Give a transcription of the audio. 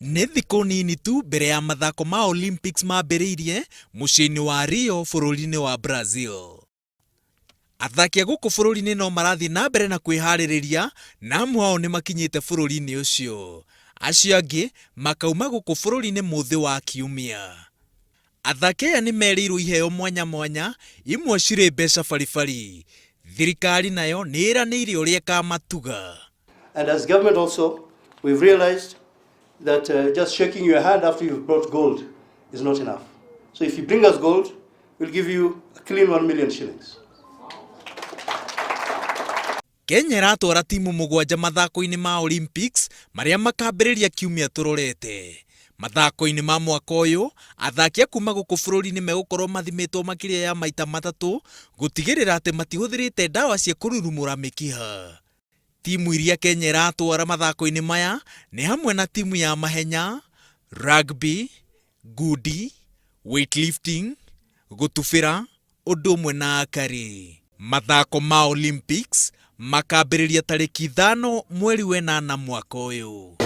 Nĩ thikũ nini tu mbere ya mathako ma Olympics mambĩrĩirie mũciĩ-inĩ wa Rio bũrũri-inĩ wa Brazil. Athaki a gũkũ bũrũri-inĩ no marathiĩ na mbere na kwĩharĩrĩria na amwe ao nĩ makinyĩte bũrũri-inĩ ũcio. Acio angĩ makauma gũkũ bũrũri-inĩ mũthĩ wa Kiumia. Athaki aya nĩ merĩirwo iheo mwanya mwanya, imwe cirĩ mbeca baribari. Thirikari nayo nĩ ĩranĩire ũrĩa ĩkamatuga. And as government also, we've realized that just shaking your hand after you've brought gold is not enough. So if you bring us gold, we'll give you a clean 1 million shillings. Kenya ĩratwara timu mũgwanja mathako-inĩ ma Olympics marĩa makambĩrĩria kiumia tũrorete. Mathako-inĩ ma mwaka ũyũ, athaki a kuma gũkũ bũrũri-inĩ megũkorwo mathimĩtwo makĩria ya maita matatũ gũtigĩrĩra atĩ matihũthĩrĩte ndawa cia kũrurumũra mĩkiha. Timu iria Kenya ĩratwara mathako-inĩ maya nĩ hamwe na timu ya mahenya, rugby, ngundi, weightlifting, gũtubĩra, ũndũ ũmwe na akari. Mathako ma Olympics makambĩrĩria tarĩki 5 mweri wa 8 mwaka ũyũ.